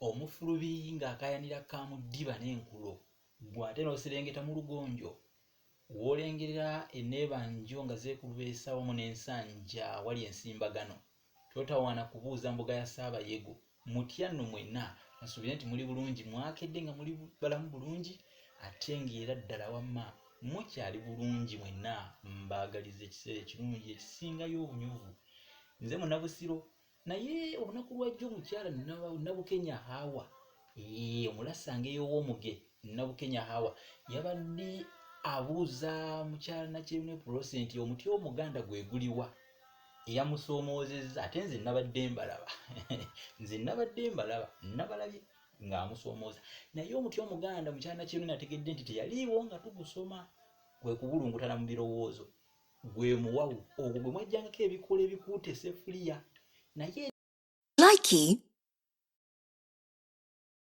Omufulubi ng'akaayanira Kaamuddiba n'enkulo, ggwe ate n'oserengeta mu lugonjo w'olengerera enneebanjo nga zeekulubeesa wamu n'ensanja awali ensimbagano. Totawaana kubuuza mbuga ya Ssaabayego. Mutya nno mwenna? Nsuubire nti muli bulungi, mwakedde nga muli balamu bulungi ate ng'era ddala wamma mukyali bulungi mwenna. Mbaagaliza ekiseera ekirungi ekisingayo obunyuvu. Nze Munnabusiro naye olunaku lwajjo omukyala Nabukenya Hawa omulasange ey'owomuge Nabukenya Hawa yabadde abuuza mukyala Nakyeyune Prossy nti omuti omuganda gwe guliwa eyamusoomoozezza ate nze nabadde mbalaba nze nabadde mbalaba nabalabye ng'amusoomooza naye omuti omuganda mukyala Nakyeyune nategedde nti teyaliiwo nga tugusoma kwe kubulungutana mu birowoozo gwe muwawu ogwo gwe mwajjangako ebikoola ebikuuta essefuliya naye Likey.